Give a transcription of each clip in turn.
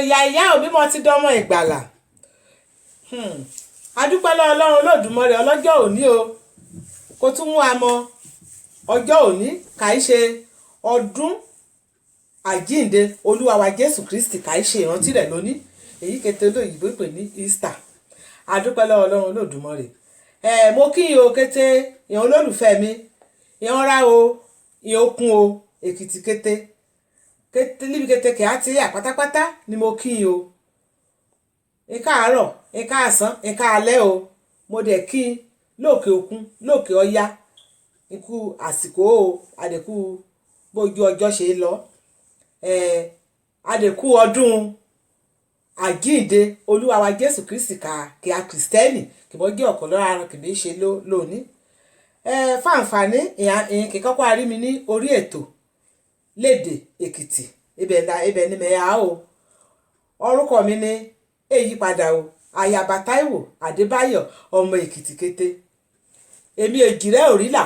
Ìyá ìyá òbí mo ti dánmọ́ ìgbàlà. Adúpẹ́ lọ́wọ́ Ọlọ́run Olódùmarè ọlọ́jọ́ òní o, kó tún mú wa mọ ọjọ́ òní kàí ṣe ọdún àjíǹde Olúwa wa Jésù Kristi, kàí ṣe ìrántí rẹ̀ lónìí, èyí kété olóyìnbó pè ní Easter. Adúpẹ́ lọ́wọ́ Ọlọ́run Olódùmarè. Ẹ mo kí yín o, kété ìyẹn olólùfẹ́ mi, ìyẹn ra o, ìyẹn okun o, Èkìtì kété kété níbi kété kìá ti yà pátápátá ni mo kí yín o. Ẹ káàárọ̀, ẹ káàsán, ẹ káalẹ́ o. Mo dẹ̀ kí n lókè òkun, lókè ọya, ikú àsìkò o, àdẹ̀kú bójú ọjọ́ ṣe lọ. Àdẹ̀kú ọdún àjíǹde Olúwa wa Jésù Kristi ká kí a kìrìsìtẹ́nì kì bọ́ jẹ́ ọ̀kan lára ara kìí ṣe lónìí. Fáǹfààní ìyẹn kì í kọ́kọ́ rí mi ní orí ètò lédè Èkìtì, ibẹ̀ la ibẹ̀ ni mẹ́à o. Orúkọ mi ni èyípadà o, Ayaba Táíwò Adébáyọ̀, ọmọ Èkìtì kété. Èmi èjìrẹ́ òrìlà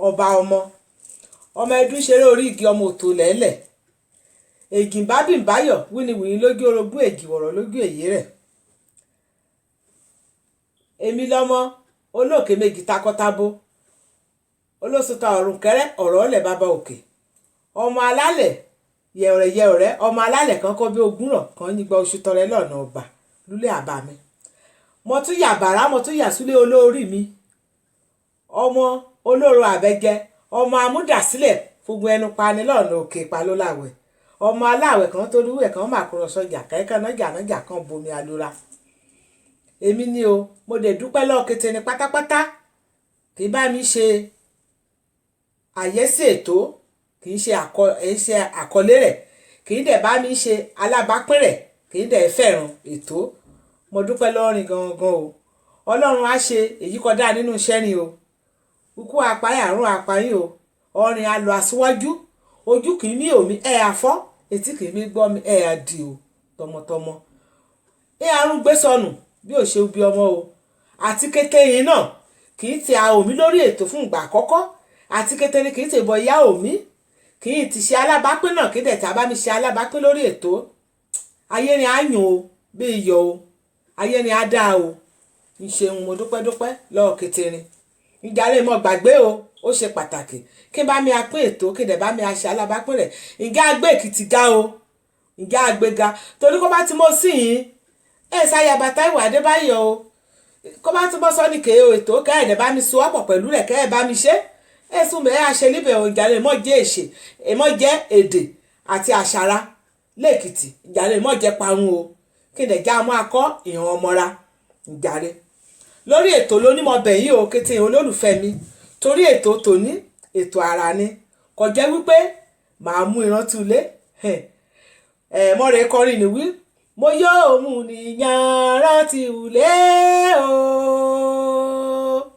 ọba, ọmọ ọmọ ẹdún ṣeré orí igi, ọmọ òtò lẹ́lẹ̀ ègìnbábìnbáyọ̀, wíníwìní lójú orogún, èjìwọ̀rọ̀ lójú èyí rẹ̀. Èmi lọ́mọ olókè méjì takọtabo, olóṣùta ọ̀run kẹrẹ ọ̀rọ̀ ọ̀lẹ̀ bàbá òkè, ọmọ alálẹ̀ yẹ̀ọ̀rẹ̀ yẹ̀ọ̀rẹ̀, ọmọ alálẹ̀ kan kọ́ bí ogúnrọ̀ kan nígbà oṣù tọrẹ lọ́nà ọba lúlẹ̀ àbá mi. Mo tún yà bàrá, mo tún yà súlé olórí mi, ọmọ olóró àbẹ́jẹ, ọmọ amúdàsílẹ̀ fúngun ẹnu pani lọ́nà òkè palóláwẹ̀, ọmọ aláwẹ̀ kan tó lúwẹ̀ kan máa kúrọ̀ sọjà kẹ́kẹ́ nájà nájà kan bomi alura. Èmi ni o. Mo dẹ̀ dúpẹ́ lọ́wọ́ kété ni pátápátá kì í bá mi ṣe àyẹ́sí ètò, kì í ṣe àkọlé rẹ̀, kì í dẹ̀ bá mi ṣe alábàápín rẹ̀, kì í dẹ̀ fẹ́ràn ètò. Mo dúpẹ́ lọ́rin gangan o. Ọlọ́run á ṣe èyí kọjá nínú iṣẹ́ ni o. Ikú apáyà, àrùn apáyín o. Ọrìn á lọ aṣíwájú, ojú kì í mí òmí ẹ̀ àfọ́, etí kì í mí gbọ́ mi ẹ̀ àdì o, tọmọtọmọ ẹ àrùn gbé sọnù bí ò ṣe bí ọmọ o. Àti kété yìí náà kì í ti òmí lórí ètò fún ìgbà àkọ́kọ́, àti kété ni kì í ti bọ ìyá òmí, kì í ti ṣe alábàápín náà, kì í dẹ̀ tí a bá mi ṣe alábàápín lórí ètò. Ayé ni á yùn o bí iyọ̀ o, ayé ni á dáa o. Ń ṣeun, mo dúpẹ́ dúpẹ́ lọ́wọ́ kété ni. Ìjàre mọ́ gbàgbé o, ó ṣe pàtàkì kí n bá mi apín ètò, kí n dẹ̀ bá mi ṣe alábàápín rẹ̀. Ǹjẹ́ àgbé Èkìtì ga o? Ǹjẹ́ àgbé ga? Torí kó bá ti mọ́ sí yín ẹ̀ ṣayaba Táíwò Adébáyọ̀ o, kó bá ti mọ́ sọ ní kéé o, ètò kẹ́ ẹ̀ dẹ̀ bá mi so ọ̀pọ̀ pẹ̀lú rẹ̀, kẹ́ ẹ̀ bá mi ṣe ẹ̀ sùn mẹ́ àṣẹ níbẹ̀ o. Ìjàre mọ́ jẹ́ èṣe èmọ́ jẹ́ èdè àti àṣàrà lẹ́kìtì, ìjàre mọ́ jẹ́ parun o, kí n dẹ̀ já mọ́ akọ́ ìhàn ọmọra. Ìjàre lórí ètò lónímọ̀ bẹ̀yìn o, kété olólùfẹ́ mi, torí ètò tòní ètò ara ni, kò jẹ́ wípé màá mú ìrántí ilé ẹ̀ mọ́rẹ̀ kọrin ní wí. Mo yóò mú nìyàn rántí ilé o,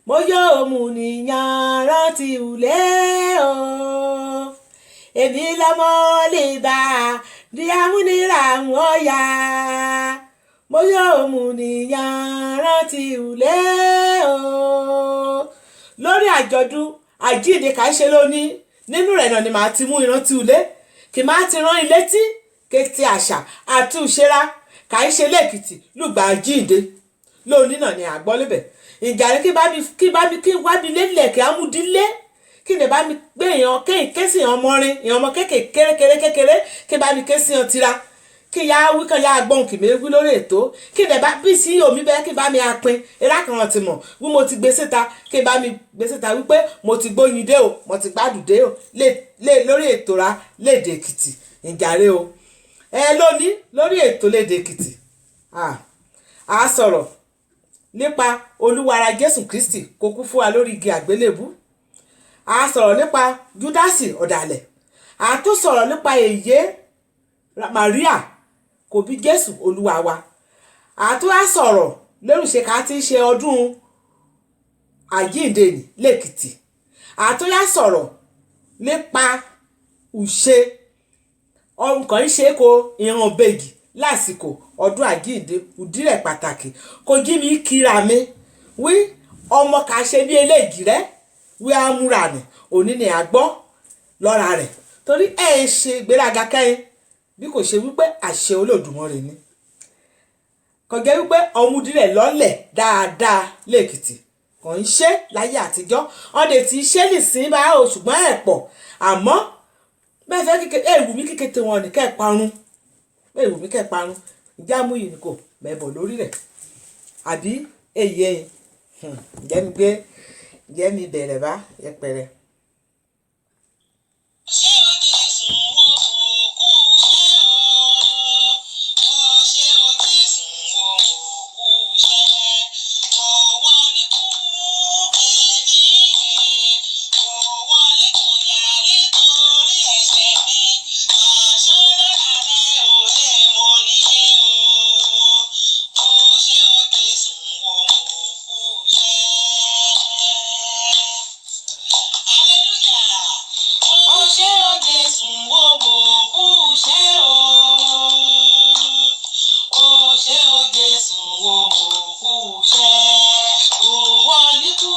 mo yóò mú nìyàn rántí ilé o. Èmi lọ́mọ lè bá di amúnira ọ̀yà, mo yóò mú nìyàn rántí ilé o. Lórí àjọ̀dún àjíǹde kà í ṣe lónìí, nínú rẹ̀ náà ni màá ti mú ìrántí ilé, kì máa ti rán ilé tí kété àṣà àti ìṣera kà í ṣe lẹ́kìtì lùgbà àjíǹde lónìí náà ni àgbọ́ níbẹ̀. Ìjàre kí bá mi kí bá mi kí wá mi lélẹ̀, kí á mú dílé, kí lè bá mi gbé èèyàn kéèké sí èèyàn ọmọrin, èèyàn ọmọ kékeré kékeré, kí bá mi ké sí èèyàn tira, kí ya wí kan ya gbọ́n kì mí wí lórí ètò, kí lè bá bí sí omi bẹ́ẹ̀, kí bá mi apin eré kan ti mọ̀ wí. Mo ti gbé síta, kí bá mi gbé síta wípé mo ti gbóyin dé o, mo ti gbádùn dé o lé lórí ètò ra lédè Èkìtì. Ìjàre o. Ẹ lónìí lórí ètò lédè Èkìtì, a sọ̀rọ̀ nípa Olúwa Jésù Kristi kó kú fún wa lórí igi àgbélébú. A sọ̀rọ̀ nípa Júdásì ọ̀dàlẹ̀. A tún sọ̀rọ̀ nípa èyé Maria kò bí Jésù Olúwa wa. A tún á sọ̀rọ̀ lórí ṣe ká ti ń ṣe ọdún àjíǹde ní lẹ́kìtì. A tún á sọ̀rọ̀ nípa ìṣe nǹkan ń ṣe ko ìran bèjì lásìkò ọdún àjíǹde, ìdírẹ̀ pàtàkì kò jí mi kíra mi wí ọmọ kà ṣe bí eléjì rẹ wí amúra nì òní ni a gbọ́ lọ́ra rẹ̀, torí ẹ̀ ṣe ìgbéraga kẹ́yìn. Bí kò ṣe wípé àṣẹ Olódùmarè ni kò jẹ́ wípé ọmúdílẹ̀ lọ́lẹ̀ dáadáa lẹ́kìtì kò ń ṣe láyé àtijọ́. Ọ̀dẹ̀ tí í ṣe nìsín bá o, ṣùgbọ́n ẹ̀ pọ̀. Àmọ́ bẹ́ẹ̀ fẹ́ kíkẹ́ ẹ̀ wù mí kíkẹ́ tí wọn ní kẹ́ ẹ̀ parun, bẹ́ẹ̀ wù mí kẹ́ ẹ̀ parun. Ìjáàmù yìí ni kò mẹ́bọ̀ lórí rẹ̀ àbí èyí ẹ̀yìn. Ǹjẹ́ mi gbé, ǹjẹ́ mi bẹ̀rẹ̀ bá yẹpẹrẹ. Ṣé o Jésù wo òkú iṣẹ́ o? Ó ṣé o Jésù wo òkú iṣẹ́. Kò wọlé kú èmi ẹ̀. Kò wọlé kò yà nítorí ẹ̀ṣẹ̀ mi. Àṣọ lára rẹ̀ ò lè mọ̀ níye o. Ó ṣé o Jésù wo òkú iṣẹ́. Hallelujah. Ó ṣé o Jésù wo mo kú iṣẹ́ o. Ó ṣé o Jésù wo mo kú iṣẹ́. Kò wọlé kú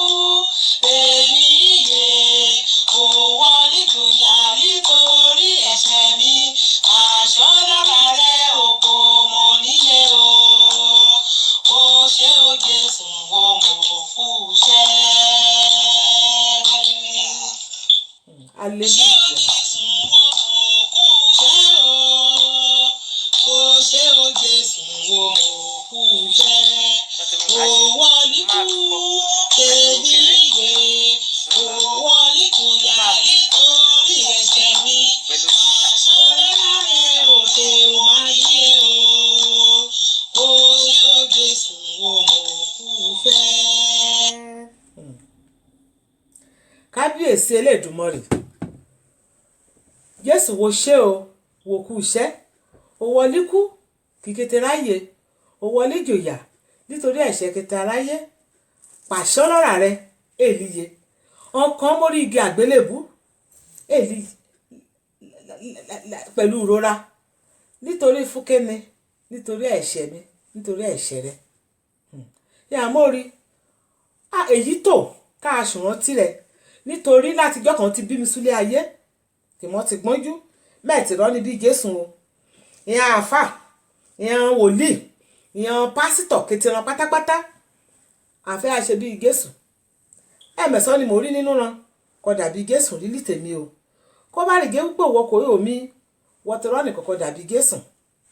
èmi yè. Kò wọlé jòyà nítorí ẹ̀ṣẹ̀ mi. Aṣọ lára rẹ̀ ò kò mọ̀ níye o. Ó ṣé o Jésù wo mo kú iṣẹ́. Hallelujah. Ṣé o Hallelujah. Jésù wo mo kú iṣẹ́ o? Ó ṣé o Jésù wo mo kú iṣẹ́. Kò wọlé kú èmi yè. Kò wọlé kú yà nítorí ẹ̀ṣẹ̀ mi. Aṣọ lára rẹ̀ ò ṣe o máa yé o. Ó ṣé o Jésù wo mo kú iṣẹ́. Kábíyèsí Elédùmarè, Jésù wo ṣé o, wo kú iṣẹ́. O wọlé kú kí kété ráyè, o wọlé jòyà nítorí ẹ̀ṣẹ̀ kété aráyé. Pàṣọ lọ́ra rẹ èlìyé ọkàn mórí igi àgbélébú èlì pẹ̀lú ìrora nítorí fúnkẹ́ni, nítorí ẹ̀ṣẹ̀ mi, nítorí ẹ̀ṣẹ̀ rẹ. Yà mórí a èyí tó ká a ṣùrántí rẹ nítorí látijọ́ kan ti bí mi súlé ayé tìmọ́ ti gbọ́njú mẹ́ẹ̀tì rọ́ ni bí Jésù o. Ìyẹn àáfà, ìyẹn wòlíì, ìyẹn pásítọ̀ kẹtìrán pátápátá àfẹ́ àṣẹ bíi Jésù. Ẹ̀mẹ̀sán ni mò ń rí nínú ran kò dàbí Jésù lílì tèmi o. Kó bá rí gé wípé òwò kò yóò mi wọ́tẹ́rọ́ nìkan kò dàbí Jésù,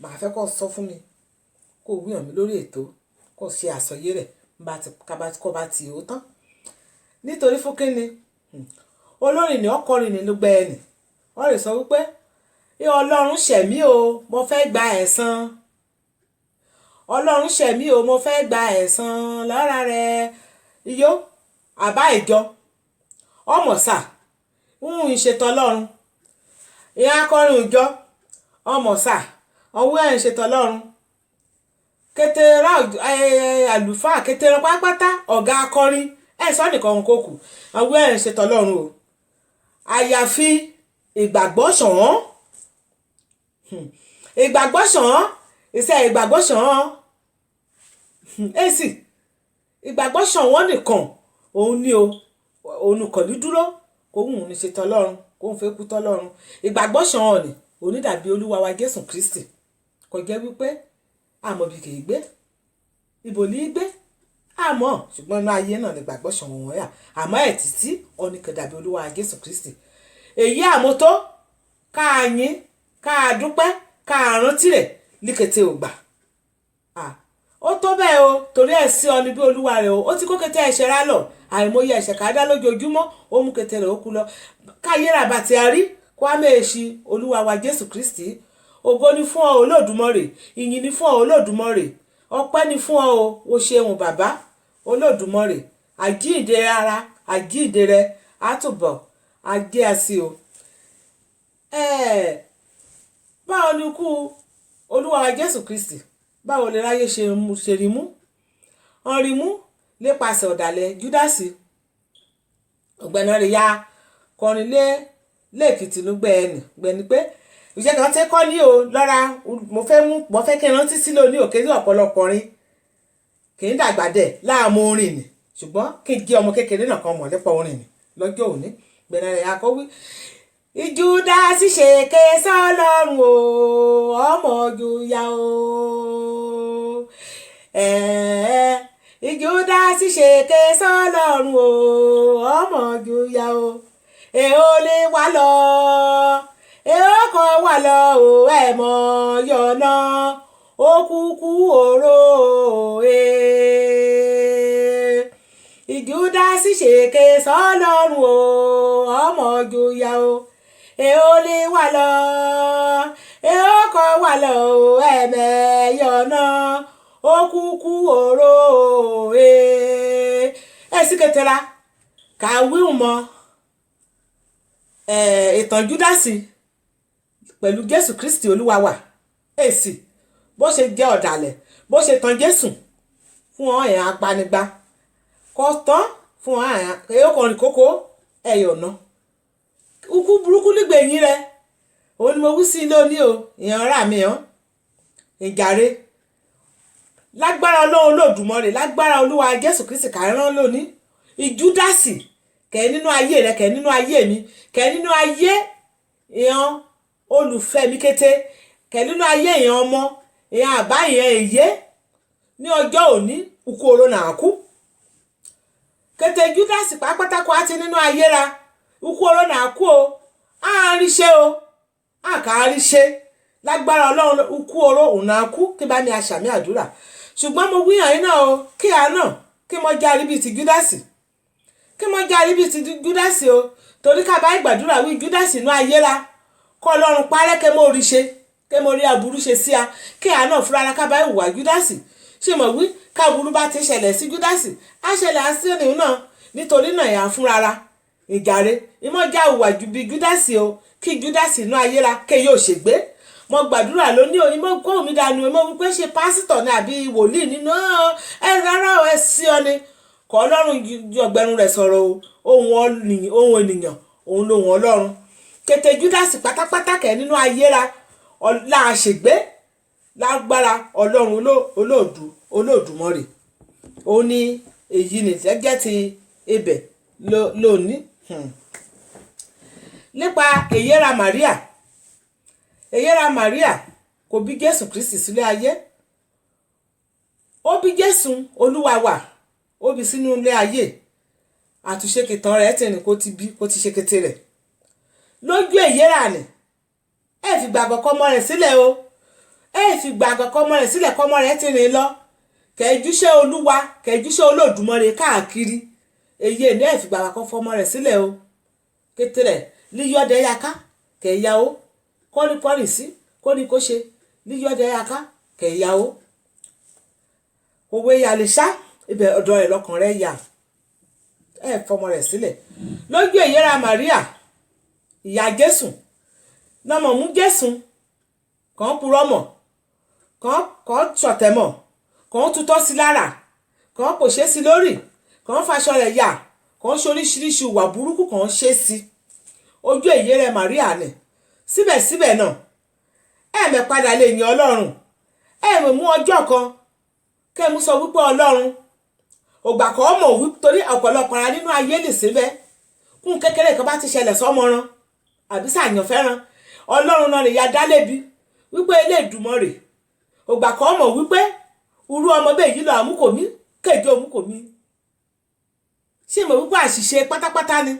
màá fẹ́ kó sọ fún mi, kó wí hàn mí lórí ètò, kó ṣe àsọyé rẹ̀ bá ti kó bá ti ó tán. Nítorí fún kínni olórin ní ọkọrin ní ló gbẹ ẹnì wọ́n lè sọ wípé Ọlọ́run ṣẹ̀mí o, mo fẹ́ gba ẹ̀san. Ọlọ́run ṣẹ̀mí o, mo fẹ́ gba ẹ̀san lára rẹ̀. Iyó àbá ìjọ ọmọ sà ń ṣètò Ọlọ́run. Ìyá akọrin ìjọ ọmọ sà ọwọ́ ẹ̀ ń ṣètò Ọlọ́run. Kété ra àlùfáà kété rán pátápátá ọ̀gá akọrin ẹ̀ sọ nìkan kò kù ọwọ́ ẹ̀ ń ṣètò Ọlọ́run o. Àyàfi ìgbàgbọ́ ṣàn án, ìgbàgbọ́ ṣàn án, iṣẹ́ ìgbàgbọ́ ṣàn án. Èsì ìgbàgbọ́ ṣàn wọ́n nìkan òun ni o, òun kò ní dúró kó wùn ní ṣe tọlọ́run, kó ń fẹ́ kú tọlọ́run. Ìgbàgbọ́ ṣàn án ni onídàbí Olúwa wa Jésù Kristi. Kò jẹ́ wípé àmọ́ bí kì í gbé, ibo ní í gbé àmọ́, ṣùgbọ́n inú ayé náà ni ìgbàgbọ́ ṣàn wọ́n yà. Àmọ́ ẹ̀ títí òní kò dàbí Olúwa wa Jésù Kristi. Èyí àmótó ká yín, ká dúpẹ́, ká rántí rẹ̀ líkété ògbà. Ó tó bẹ́ẹ̀ o, torí ẹ̀ sí ọ ní bí Olúwa rẹ̀ o. Ó ti kó kété ẹ̀ṣẹ̀ rá lọ, àìmọye ẹ̀ṣẹ̀ ká dá lójoojúmọ́, ó mú kété rẹ̀ ó kú lọ. Káyéra bàtì àrí kó á mẹ́ẹ̀ṣì Olúwa wa Jésù Kristi. Ògo ni fún ọ Olódùmarè, ìyìn ni fún ọ Olódùmarè, ọpẹ́ ni fún ọ o, o ṣeun bàbá Olódùmarè. Àjíǹde ara, àjíǹde rẹ, àtúbọ̀ ajé àsì o. Báwo ni ikú Olúwa wa Jésù Kristi, báwo lè ráyé ṣe rí mú? Wọ́n rí mú nípasẹ̀ ọ̀dàlẹ̀ Júdásì. Ọ̀gbẹ́ni rẹ̀ ya kọrin lé lẹ́ẹ̀kìtì ló gbẹ ẹnì gbẹni pé ìṣe kan tẹ́ kọ́ ní o lọ́ra. Mo fẹ́ mú, mo fẹ́ kí n rántí sílẹ̀ òní òkè ní ọ̀pọ̀lọpọ̀ orin kì í dàgbà dẹ̀ láàmú orin nì, ṣùgbọ́n kí n jẹ́ ọmọ kékeré náà kan mọ̀ nípa orin nì lọ́jọ́ òní. Gbẹ̀nà rẹ̀ akọ́wé Ìjúdásí ṣèké sọ́lọ́run o, ọmọ jùyà o. Ẹ̀ẹ́ Ìjúdásí ṣèké sọ́lọ́run o, ọmọ jùyà o. Èò lè wá lọ, èò kọ́ wà lọ o, ẹ̀ mọ̀ yọ̀nà ó kúkú oró e. Ìjúdásí ṣèké sọ́lọ́run o, ọmọ jùyà o. Èò lè wà lọ, èò kọ́ wà lọ o, ẹ̀mẹ̀yọ̀nà ó kúkú oró e. Ẹ sì kẹtẹra kà wíwùn mọ́ ìtàn Júdásì pẹ̀lú Jésù Kristi Olúwa wa. Èsì bó ṣe jẹ́ ọ̀dàlẹ̀, bó ṣe tan Jésù fún ọ ẹ̀yàn apanigba kò tán fún ọ ẹ̀yàn ẹ̀yọkùnrin kókó ẹ̀yọ̀nà ikú burúkú nígbẹ̀yìn rẹ. Òun ni mo wí sí lónìí o, ìyẹn ọ̀rá mi hàn ìjàre lágbára Ọlọ́run Olódùmarè, lágbára Olúwa Jésù Kristi kà rán lónìí. Ìjúdásì kẹ nínú ayé rẹ, kẹ nínú ayé mi, kẹ nínú ayé ìyẹn olùfẹ́ mi kété, kẹ nínú ayé ìyẹn ọmọ, ìyẹn àbá, ìyẹn èyé ní ọjọ́ òní, ikú oró náà kú. Kété Júdásì pátákó àti nínú ayé ra ikú oró náà kú o. À ń rí ṣe o, à kà á rí ṣe lágbára Ọlọ́run, ikú oró òun náà kú. Kí bá mi aṣàmì àdúrà. Ṣùgbọ́n mo wíyàn yín náà o, kí a náà kí mo járe bíi ti Júdásì, kí mo járe bíi ti Júdásì o, torí ká bá ìgbàdúrà wí Júdásì inú ayé ra kọ́ Ọlọ́run parẹ́, kẹ́ mo rí ṣe, kẹ́ mo rí aburú ṣe sí a, kí a náà fúnra ká bá ìwà Júdásì ṣe mọ̀ wí káburú bá ti ṣẹlẹ̀ sí Júdásì á ṣẹlẹ̀ á sí òní náà. Nítorí náà yà á fúnra ra ìjàre ìmọ̀já ìwà bíi Júdásì o, kí Júdásì inú ayé ra kẹ́ yóò ṣègbé. Mo gbàdúrà lónìí o, ìmọ̀ kó mi dànù, ìmọ̀ wípé ṣe pásítọ̀ ni àbí wòlíì nínú ẹ rárá o, ẹ sí ọ ni kọ́ Ọlọ́run ọgbẹ́rún rẹ̀ sọ̀rọ̀ o. Ohun ènìyàn òun lohun Ọlọ́run. Kété Júdásì pátápátá kẹ́ nínú ayé ra láàṣègbé lágbára Ọlọ́run Olódùmarè. Ó ní èyí ni jẹ́jẹ́ ti ibẹ̀ lónìí nípa èyẹ́ra Maria. Èyẹ́ra Maria kò bí Jésù Kristi sílé ayé. Ó bí Jésù Olúwa wa, ó bí sínú ilé ayé. Àtúnṣe kìtàn rẹ̀ ti rìn kó ti bí kó ti ṣe kété rẹ̀ lójú èyẹ́ra ni. Ẹ fi gbàgbọ́ kọ́ ọmọ rẹ̀ sílẹ̀ o, ẹ fi gbàgbọ́ kọ́ ọmọ rẹ̀ sílẹ̀, kọ́ ọmọ rẹ̀ ti rìn lọ kẹjúṣe Olúwa, kẹjúṣe Olódùmarè káàkiri. Èyí ni ẹ fi gbàgbọ́ kọ́ fọmọ rẹ̀ sílẹ̀ o. Kété rẹ̀ líyọ̀dẹ̀ yaka kẹ̀yà o, kọ́ríkọ́rì sí kórí kó ṣe líyọ̀dẹ̀ yaka kẹ̀yà o. Òwe yà lè ṣá ibẹ̀ ọ̀dọ̀ rẹ̀ lọ́kàn rẹ̀ yà. Ẹ fọmọ rẹ̀ sílẹ̀ lójú èyẹ́ra Maria ìyá Jésù lọ́mọ mú Jésù kàn purọ́ mọ̀, kàn ṣọ̀tẹ̀ mọ̀, kàn tutọ́ sí lára, kàn pòṣé sí lórí, kàn faṣọ rẹ̀ yà, kàn ṣoríṣiríṣi ìwà burúkú kàn ṣe sí ojú èyí rẹ̀ Maria ni. Síbẹ̀síbẹ̀ náà ẹ̀mẹ̀ padà lè yan Ọlọ́run. Ẹ̀mẹ̀ mú ọjọ́ kan kẹ́mu sọ wípé Ọlọ́run ògbà kan mọ̀ wí, torí ọ̀pọ̀lọpọ̀ ara nínú ayé lè síbẹ̀ kún kékeré kan bá ti ṣẹlẹ̀ sọ́mọràn àbí sàyàn fẹ́ràn Ọlọ́run náà lè ya dálẹ́bi wípé Elédùmarè ògbà kan mọ̀ wípé irú ọmọ bẹ́ẹ̀ yìí lọ àmúkòmí kéde òmùkòmí. Ṣé mo wípé àṣìṣe pátápátá ni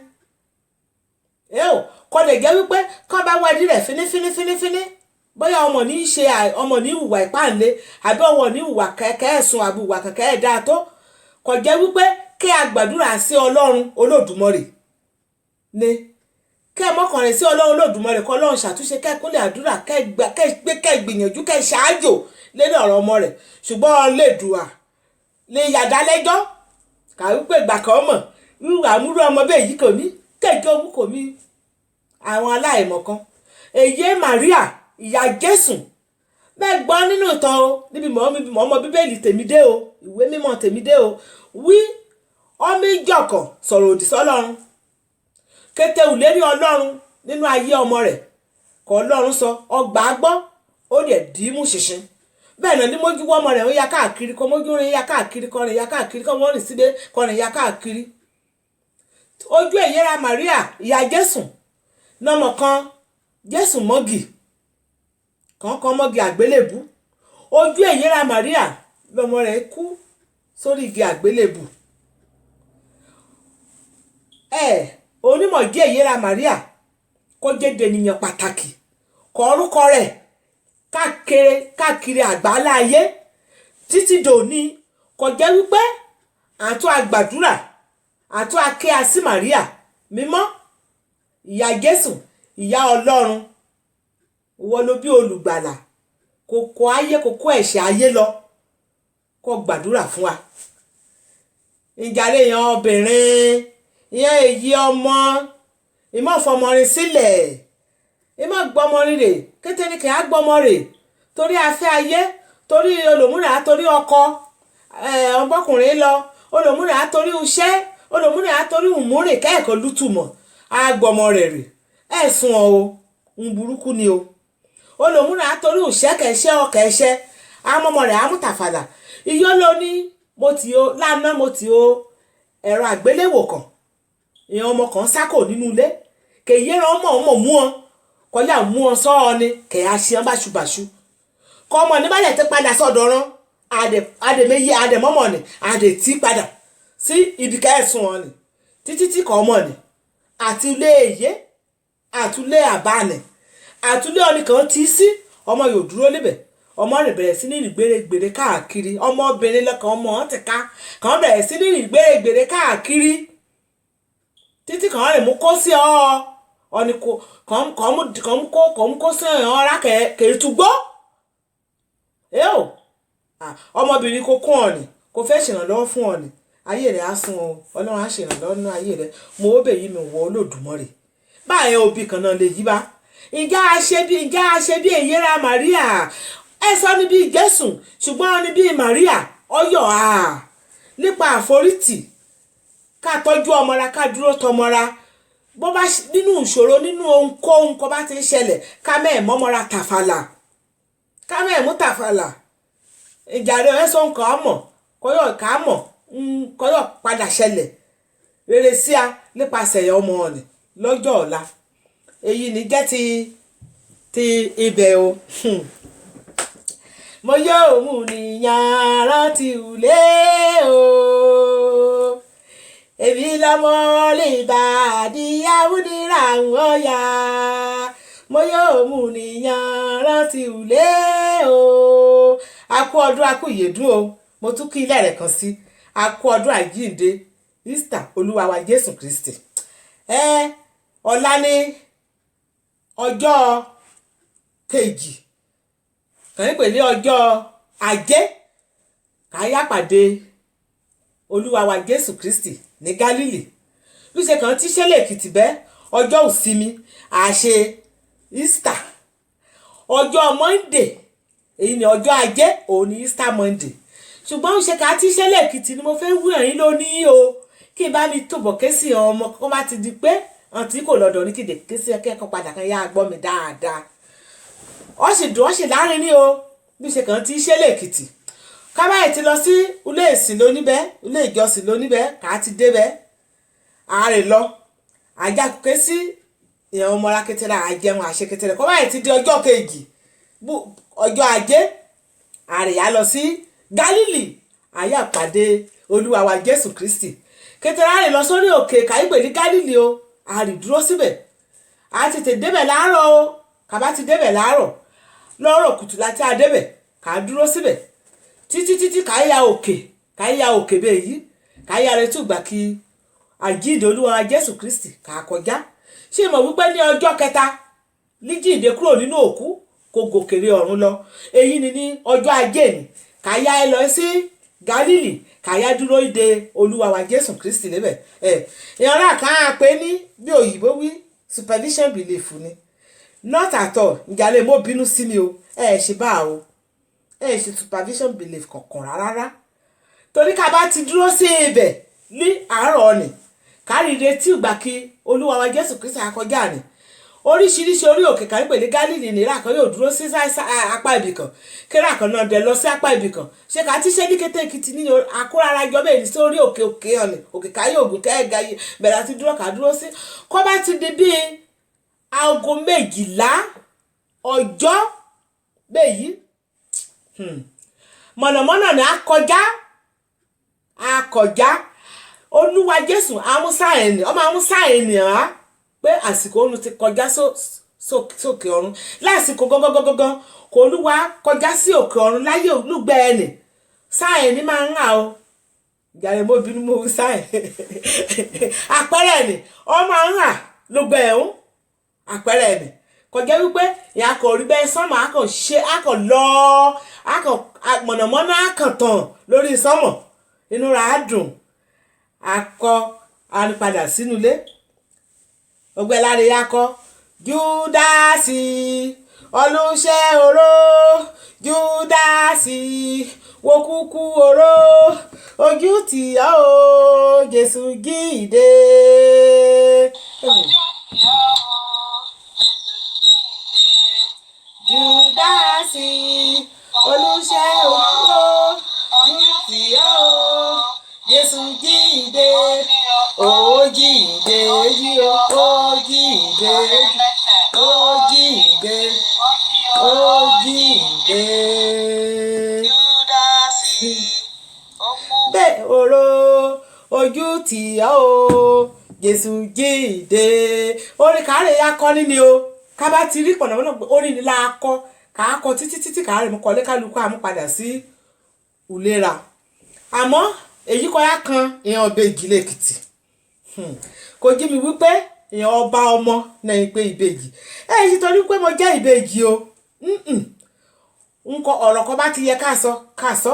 ẹ ò kọ́ lè jẹ́ wípé kọ́ bá wádìí rẹ̀ fínífíní fínífíní, bóyá ọmọ ní í ṣe, ọmọ ní ìhùwà ìpáǹle àbí ọmọ ní ìhùwà kẹ̀kẹ́ ẹ̀sùn àbí ìhùwà kẹ̀kẹ́ ẹ̀dá tó kò jẹ́ wípé kí a gbàdúrà sí Ọlọ́run Olódùmarè ni, kẹ́ ẹ mọ́kànlẹ̀ sí Ọlọ́run Olódùmarè, kọ́ Ọlọ́run ṣàtúnṣe, kẹ́ ẹ kúnlẹ̀ àdúrà, kẹ́ ẹ gbé, kẹ́ ẹ gbìyànjú, kẹ́ ẹ ṣáájò lórí ọ̀rọ̀ ọmọ rẹ̀. Ṣùgbọ́n Ọlẹ́dùà lè yàdá lẹ́jọ́ kà wípé ìgbà kan mọ̀ wíwà múrú ọmọ bẹ́ẹ̀ yìí kò ní kéjọ mú kò mí. Àwọn aláìmọ̀kan èyí Maria ìyá Jésù bẹ́ẹ̀ gbọ́ nínú ìtàn o, níbi mọ̀ ọmọ Bíbélì tèmi dé o, ìwé mímọ́ tèmi dé o, wí ọmọ ìjọkọ̀ sọ̀rọ̀ òdì sọ́lọ́run kété ìlérí Ọlọ́run nínú ayé ọmọ rẹ̀ kọ́ Ọlọ́run sọ ọgbà gbọ́ ó dẹ̀ dì í mú ṣinṣin. Bẹ́ẹ̀ náà ní mójú wọ́ ọmọ rẹ̀ ń ya káàkiri kọ́ mójú rìn ya káàkiri kọ́ rìn ya káàkiri kọ́ wọ́n rìn síbẹ̀ kọ́ rìn ya káàkiri. Ojú èyẹ́ra Maria ìyá Jésù Nọmọ kan Jésù mọ́gì kọ̀ọ̀kan mọ́gì àgbélébù ojú èyíra Maria lọmọ rẹ̀ kú sórí igi àgbélébù. Ẹ onímọ̀jẹ́ èyíra Maria kó jẹ́ dènìyàn pàtàkì kọ orúkọ rẹ̀ káàkiri káàkiri àgbáńlá ayé títí dòní, kò jẹ́ wípé àtún àgbàdúrà àtún akéa sí Maria mímọ́, ìyá Jésù, ìyá Ọlọ́run. Ìwọ ló bí olùgbàlà kò kó ayé, kò kó ẹ̀ṣẹ̀ ayé lọ, kó gbàdúrà fún wa. Ìjàre yan obìnrin ìyẹn èyí ọmọ ìmọ̀fọmọrin sílẹ̀, ìmọ̀ gbọmọrin rè kété ni kì á gbọmọ rè torí afẹ́ ayé, torí olòmúrà, torí ọkọ ọgbọ́kùnrin lọ olòmúrà, torí iṣẹ́ olòmúrà, torí ìmúrè kẹ́ẹ̀kọ́ lútùmọ̀ á gbọmọ rẹ̀ rè ẹ̀sùn ọ̀ o ń burúkú ni o. Olòmúrà torí òṣẹ́ kẹ̀ṣẹ́ ọkẹ̀ṣẹ́ amọ́mọ rẹ̀ amútàfàlà iyó ló ní mo ti o lánàá, mo ti o ẹ̀rọ àgbéléwò kan ìyẹn ọmọ kan sákò nínú ilé kèyí ẹran ọmọ ọmọ mú ọ kọjá mú ọ sọ ọ ni kẹ̀yà ṣe ọ báṣubàṣu kọ́ ọmọ ní bàjẹ́ ti padà sọ̀dọ̀ rán àdèméyé àdèmọ́mọ́ ni àdètí padà sí ibi kẹ́ẹ̀sùn ọ ni títí tí kọ́ ọmọ ni àti ilé èyé àtúlé àbáni àtúlé ọ̀nìkan tí sí ọmọ yóò dúró níbẹ̀. Ọmọ rẹ̀ bẹ̀rẹ̀ sí ní rìn gbèrègbèrè káàkiri, ọmọbìnrin lọ́kàn ọmọ ti ká kàn bẹ̀rẹ̀ sí ní rìn gbèrègbèrè káàkiri títí kàn rìn mú kó sí ọ ọ̀nì kàn mú kó sí ọ̀rá kèrìtúgbó. Ọmọbìnrin kò kún ọ̀nì kò fẹ́ ṣèrànlọ́wọ́ fún ọ̀nì, ayé rẹ̀ á sun o, Ọlọ́run á ṣèrànlọ́wọ́ nínú ayé rẹ̀. Mo ó bèyí mi wọ Olódùmarè báyẹn òbí kan náà lè yí bá. Ǹjẹ́ a ṣe bí, ǹjẹ́ a ṣe bí èyíra Maria ẹ sọ ní bí Jésù, ṣùgbọ́n ní bí Maria ọyọ̀ a nípa àforítì ká tọ́jú ọmọra, ká dúró tọmọra bó bá nínú ìṣòro, nínú ohunkóhun kó bá ti ń ṣẹlẹ̀, ká mẹ́ẹ̀ mọ́mọ́ra tàfàlà, ká mẹ́ẹ̀ mú tàfàlà. Ìjàre ẹ sọ nǹkan mọ̀ kọ́yọ̀ ká mọ̀ kọ́yọ̀ padà ṣẹlẹ̀ rere sí a nípasẹ̀ ọmọ ọ̀nì lọ́jọ́ ọ̀la. Èyí ni jẹ́ ti ti ibẹ̀ o. Mo yóò mú nìyàn rántí ulé o, èmi lọmọ lè bá àdìyàwó nira ọ̀yà. Mo yóò mú nìyàn rántí ulé o. A kú ọdún, a kú ìyèdún o, mo tún kí ilé rẹ̀ kan sí a kú ọdún àjíǹde Easter Olúwa wa Jésù Kristi. Ẹ ọ̀la ní ọjọ́ kejì kàn ń pè ní ọjọ́ ajé káyà pàdé Olúwa wa Jésù Kristi ní Gálílì bí ṣe kàn tí ṣẹlẹ̀ Èkìtì bẹ́ ọjọ́ ìsinmi àṣe Easter ọjọ́ Monday, èyí ni ọjọ́ ajé, òun ni Easter Monday. Ṣùgbọ́n ṣe ká tí ṣẹlẹ̀ Èkìtì ni mo fẹ́ wú ẹ̀rín lónìí o, kí n bá mi tòbọ̀ ké sí ọmọ kó má ti di pé àǹtí kò lọ́dọ̀ ní kéde ké sí akẹ́kọ̀ọ́ padà kan yá gbọ́ mi dáadáa. Ó sì dùn, ó sì láàrin ní o bí ṣe kàn ti ṣẹlẹ̀ Èkìtì kábàáyé ti lọ sí ilé ìsìn lóníbẹ̀, ilé ìjọsìn lóníbẹ̀ ká ti débẹ̀ àárẹ̀ lọ àjà ké sí ìyẹn ọmọra kékeré àjẹun àṣẹ kékeré kọ́báyé ti di ọjọ́ kejì ọjọ́ ajé àárẹ̀ yá lọ sí Gálílì àyà pàdé Olúwa wa Jésù Kristi kékeré àárẹ̀ lọ sórí òkè kàípè ní Gálílì o, àárẹ̀ dúró síbẹ̀ a ti tè débẹ̀ láàárọ̀ o, kàbá ti débẹ̀ láàárọ̀ lọ́rọ̀ kùtù láti àdébẹ̀ kà á dúró síbẹ̀ títí títí káyà òkè, káyà òkè bẹ́ẹ̀ yìí káyà rẹ̀ tún gbà kí àjíǹde Olúwa wa Jésù Kristi kà á kọjá. Ṣé mọ̀ wípé ní ọjọ́ kẹta líjíǹde kúrò nínú òkú kó gòkèrè ọ̀run lọ, èyí ni ní ọjọ́ ajé ni káyà ẹ lọ sí Gálílì káyà dúró de Olúwa wa Jésù Kristi níbẹ̀. Ẹ ìyànrá kan á pè ní bí òyìnbó wí supervision belief ni, not at all. Ìjàlè mo bínú sí mi o, ẹ ṣe bá o, ẹ ṣe supervision belief kankan rárá, torí ká bá ti dúró sí ibẹ̀ ní àárọ̀ ọ̀nì kárí retí ìgbà kí Olúwa wa Jésù Kristi akọjá ni oríṣiríṣi orí òkè kan pè ní Gálílì ní ìrà kan yóò dúró sí apá ibì kan, kíra kan náà dẹ̀ lọ sí apá ibì kan. Ṣé ká ti ṣe ní kété Èkìtì ní akórara jọ bẹ́ẹ̀ ní sórí òkè òkè ọ̀nì òkè káyé ògùn kẹ́ẹ̀ga bẹ̀rẹ̀ àti dúró ká dúró sí kọ́ bá ti di bíi Aago 12 ọjọ́ bẹ́ẹ̀ yìí, mọ̀nàmọ́ná ni a kọjá, a kọjá. Olúwa Jésù amúsá ẹni ọmọ amúsá ènìyàn á pé àsìkò òun ti kọjá sókè ọ̀run. Lásìkò gangan kò Olúwa kọjá sí òkè ọ̀run láyé olùgbẹ́ ẹnì sáà ẹni máa ń rà o jàre. Mo bínú, mo wí sáà àpẹẹrẹ ẹni ọ máa ń rà lùgbẹ́ ẹ̀hún. Àpẹẹrẹ ẹni kọjá wípé ìyá kò rí bẹ́ẹ̀, sánmọ̀ á kàn ṣe, á kàn lọ, á kàn mọ̀nàmọ́ná, á kàn tàn lórí sánmọ̀. Inú ra á dùn, akọ á padà sínú ilé. Ọgbẹ́ láre akọ Júdásì olùṣẹ́ oró, Júdásì wo kúkú oró, ojú tì ọ́ o, Jésù jíǹde. Ojú tì ọ́ o, Jésù jíǹde. Júdásì olùṣẹ́ oró, ojú tì ọ́ o, Jésù jíǹde. Ó jíǹde jí o, ó jíǹde, ó jíǹde, ó jíǹde. Júdásì, ó kú. Bẹ́ẹ̀ oró, ojú tì ọ́ o, Jésù jíǹde. Orin kàárẹ̀ akọni ni o. Ká bá ti rí pọ̀nàmọ́nà pé orin ni la kọ, kà á kọ títí títí kàárẹ̀ mú kọ́lé, kálukú àmúpadà sí ìlera. Àmọ́ èyí kọ́ ya kan ìyẹn ọbẹ̀ ìjìnlẹ̀ Èkìtì. Kò jí mi wípé ìyẹn ọba ọmọ náà ń pé ìbejì ẹ ṣe torí pé mo jẹ́ ìbejì o. Nǹkan ọ̀rọ̀ kan bá ti yẹ ká sọ, ká sọ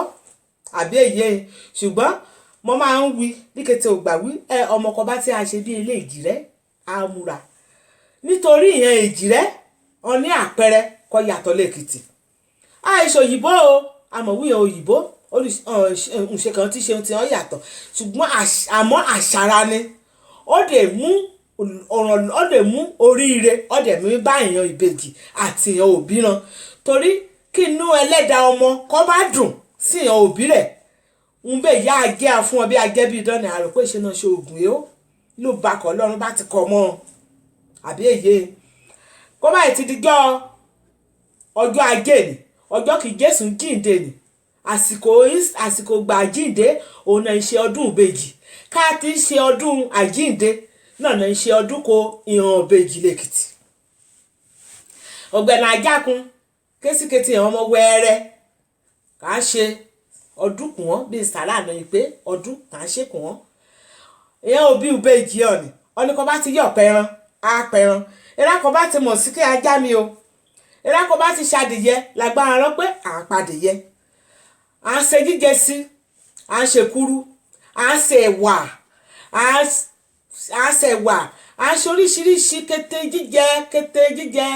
àbí èyí ẹ̀. Ṣùgbọ́n mo máa ń wí ní kété ògbà wí ẹ ọmọ kan bá tí a ṣe bí ilé ìjìrẹ́ á múra nítorí ìyẹn ìjìrẹ́ ọ ní àpẹẹrẹ kọ yàtọ̀ lẹ́kìtì. Àìṣe òyìnbó o, àmọ̀wíyàn òyìnbó ǹṣe kan tí ṣe ti hàn yàtọ̀, ṣùgbọ́n àmọ́ àṣàrà ni ó dẹ̀ mú ọ̀ràn, ó dẹ̀ mú oríire, ó dẹ̀ mú bá èèyàn ìbejì àti èèyàn òbí ran, torí kí inú ẹlẹ́dàá ọmọ kọ́ bá dùn sí èèyàn òbí rẹ̀ ń bẹ̀ yá ajẹ́ fún ọ bí ajẹ́ bí idán ni àrò pé ṣe náà ṣe oògùn yìí ó ló bá kọ́ lọ́run bá ti kọ́ mọ́ ọ àbí èyí kó báyìí ti dijọ́ ọjọ́ ajé ni, ọjọ́ kìí Jésù jíǹde ni, àsìkò gbà jíǹde òun náà ń ṣe ọdún ìbejì. Ká ti ń ṣe ọdún àjíǹde náà náà ń ṣe ọdún ko ìhàn ìbejì lẹ́kìtì. Ọ̀gbẹ́ni ajákun késìkétì àwọn ọmọ wẹ́ẹ́rẹ́ kà á ṣe ọdún kù wọ́n bíi sàrà náà yìí pé ọdún kà á ṣe kù wọ́n. Ìyẹn òbí ìbejì ọ̀nì ọ̀nì kan bá ti yọ̀ pẹran á pẹran, ìrà kan bá ti mọ̀ sí kí ajá mi o, ìrà kan bá ti ṣàdìyẹ lágbára rán pé à ń padìyẹ, à ń ṣe jíjẹ sí, à ń ṣe kúrú, à ń ṣe ẹ̀wà, à ń ṣe ẹ̀wà, à ń ṣe oríṣiríṣi kété jíjẹ, kété jíjẹ.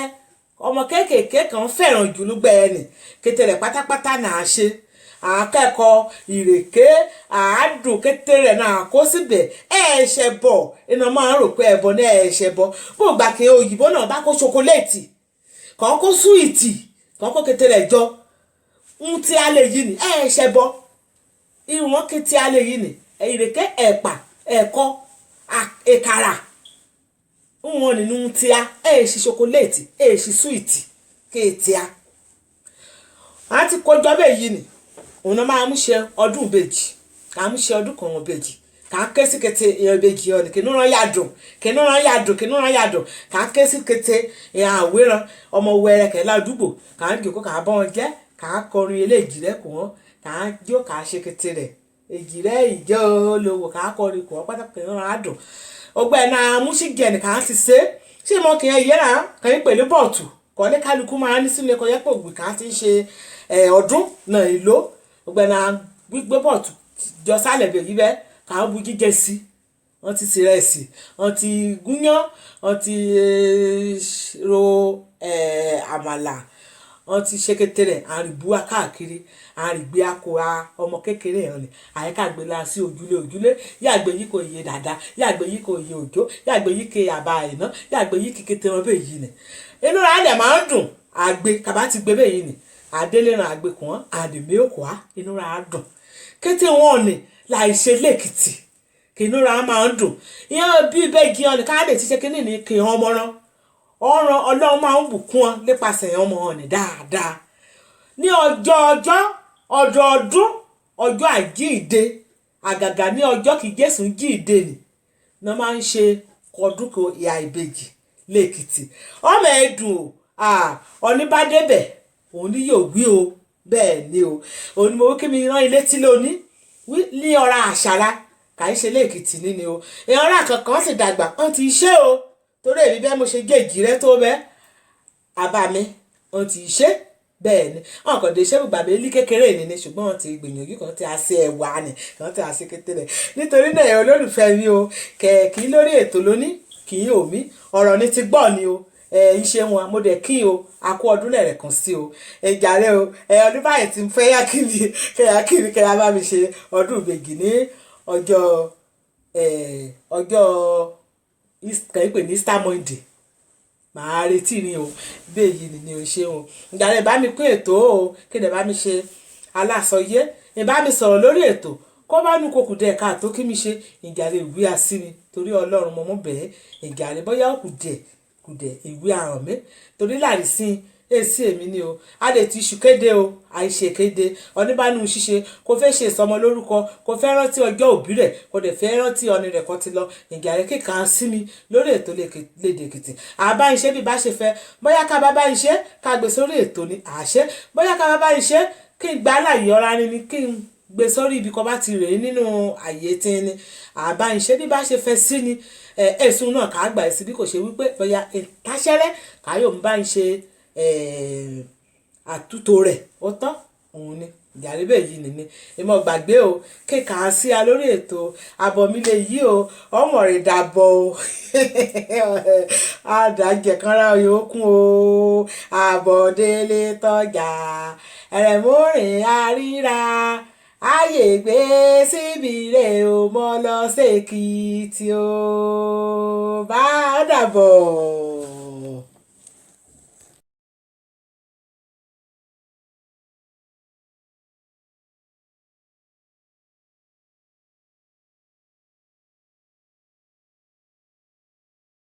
Ọmọ kéékèèké kan fẹ́ràn jù lúgbẹ́ ẹnì kété rẹ̀ pátápátá náà ṣe àákẹ́kọ̀ọ́ ìrèké àádùn kété rẹ̀ náà kó síbẹ̀ ẹ̀ẹ́ṣẹ̀ bọ̀ iná máa ń rò pé ẹ̀bọ ní ẹ̀ẹ́ṣẹ̀ bọ̀ bó gbà kí òyìnbó náà bá kó ṣokoléètì kàn kó súwìtì kàn kó kété rẹ̀ jọ ń tí a lè yí ni ẹ̀ẹ́ṣẹ̀ bọ̀ ìwọ̀n kété a lè yí ni ìrèké, ẹ̀pà, ẹ̀kọ, ìkàrà wọn nínú tí a ẹ̀ẹ́ṣì ṣokoléètì ẹ̀ẹ́ṣì súwìtì kéètì a a ti kọjọ bẹ́ẹ̀ yìí ni òun náà máa ń ṣe ọdún ìbejì, kà ń ṣe ọdún kan ìbejì, kà ń ké sí kété èèyàn ìbejì ọ̀nì kìnnú rán yàdùn, kìnnú rán yàdùn, kìnnú rán yàdùn, kà ń ké sí kété èèyàn àwéran ọmọ wẹrẹ kẹ̀ ládùúgbò, kà ń jòkó, kà ń bọ́ wọn jẹ́, kà ń kọrin eléjì rẹ kù wọ́n, kà ń jó, kà ń ṣe kété rẹ̀ èjì rẹ ìjọ olówó, kà ń kọrin kù wọ́n pátá, kìnnú rán àdùn. Ọgbẹ́ náà múṣígẹ̀ẹ́nì kà ń ti ṣe ṣé mo kì í yẹra kàn ń pẹ̀lú bọ̀ọ̀tù kọ́ ní kálukú máa ní sínú ẹ̀kọ́ yẹ́pọ̀ ògbì kà ń ti ṣe ọdún náà ìlò. Ọgbẹ́ náà gbígbé bọ̀ọ̀tù jọ sálẹ̀ bẹ̀ yí bẹ́ẹ̀, kà ń bu jíjẹ sí, wọ́n ti ṣe ìrẹsì, wọ́n ti gúnyán, wọ́n ti ro àmàlà, wọ́n ti ṣe kété rẹ̀ àrìbúwa káàkiri àrìgbé akóra ọmọ kékeré hàn ní àyíká gbéra sí ojúlé ojúlé yàgbé yìí kò yé dàda, yàgbé yìí kò yé òjò, yàgbé yìí kè àbá ìná, yàgbé yìí kì kété wọn bẹ́ẹ̀ yìí ni inú rẹ̀ á dẹ̀ máa ń dùn. Àgbè kàbá ti gbé bẹ́ẹ̀ yìí ni àdélé ràn àgbè kùn wọ́n àdèmí òkú á inú rẹ̀ á dùn kété wọn ni láì ṣe lẹ́kìtì kì inú rẹ̀ á máa ń dùn. Ìyẹn bí bẹ́ẹ̀ jí ọ̀nì káàdé ti ṣe kínní ní kì í hàn mọ́rán. Ọ̀ràn Ọlọ́run máa ń bùkún wọn nípasẹ̀ ọmọ wọn ní dáadáa. Ní ọjọ́ ọjọ́ ọdọọdún, ọjọ́ àjíǹde, àgàgà ní ọjọ́ kí Jésù jíǹde nì ní wọ́n máa ń ṣe kọdúnkọ ìyá ìbejì lẹ́kìtì. Ọmọ ẹ̀dùn o, ọ̀ní bá débẹ̀ òun ni yóò wí o. Bẹ́ẹ̀ ni o, òun ni mo wí kí mi rán ilé tí lóní ní ọ̀rá àṣàrà kà í ṣe lẹ́kìtì níní o. Èèyàn ọ̀rá kankan sì dàgbà wọ́n ti ṣe o, torí èmi bẹ́ẹ̀ mo ṣe géèjì rẹ tó bẹ́ẹ̀ àbá mi wọ́n ti ṣe. Bẹ́ẹ̀ ni wọn kàn dé ṣé gbàgbé ilé kékeré ni, ṣùgbọ́n wọn ti gbìyànjú kan tí a ṣe ẹ̀wà ni kan tí a ṣe kékeré. Nítorí náà, ẹ̀ olólùfẹ́ mi o, kẹ̀kí lórí ètò lóní kì í òmí ọ̀rọ̀ ni ti gbọ́ ni o. Ẹ ń ṣe wọn mo dẹ̀ kí o, a kú ọdún lẹ́rẹ̀ kan sí o. Ẹ jàre o. Ẹ ọdún báyìí ti ń fẹ́ yá kí mi kẹ́yà kí mi kẹ́yà bá mi ṣe ọdún ìbejì ní ọjọ́ ọjọ́ kàn ń pè ní Easter Monday. Màá retí ni o. Bẹ́ẹ̀ yìí ni o ṣe o. Ìjàre bá mi pín ètò o, kí ni bá mi ṣe aláṣọyé ìbá mi sọ̀rọ̀ lórí ètò kó bá nu kókù dẹ̀ káàtó kí mi ṣe ìjàre ìwé àsí mi, torí Ọlọ́run mo mú bẹ́ẹ̀. Ìjàre bóyá ó kù dẹ̀ kù dẹ̀ ìwé àràn mi, torí láàrísìn èsì èmi ni o. A lè ti iṣu kéde o, àìṣe kéde oníbànú ṣíṣe kò fẹ́ ṣe ìsọmọ lórúkọ, kò fẹ́ rántí ọjọ́ òbí rẹ̀, kò dẹ̀ fẹ́ rántí ọ̀nì rẹ̀ kan ti lọ. Ìjàre kíkà sí mi lórí ètò Lédè Èkìtì, àbá iṣẹ́ bí bá ṣe fẹ́, bóyá ká bá bá iṣẹ́ ká gbé sórí ètò ni àṣẹ, bóyá ká bá bá iṣẹ́ kí n gbá láàyè ọ̀ra ni kí n gbé sórí ibi kan bá ti rèé nínú àyè tí ni àbá iṣẹ́ bí bá ṣe fẹ́ sí ni ẹ̀sùn náà kà á gbà sí bí kò ṣe wípé bóyá ìtaṣẹ́rẹ́ káyọ̀ ń bá ń ṣe àtúntò rẹ̀ ó tán òun ni. Ìjàre bẹ́ẹ̀ yìí nìní ìmọ̀ gbàgbé o, kíkà á sí a lórí ètò àbọ̀mílẹ̀ yìí o. Ọmọ rẹ̀ dàbọ̀ o, àdàjẹ̀kanra yòókù o. Àbọ̀délé tọ́jà ẹ̀rẹ̀mọ́rìn àríra ààyè gbé síbi rẹ̀ o, mọ́ lọ sèkìtì o. Bá dàbọ̀.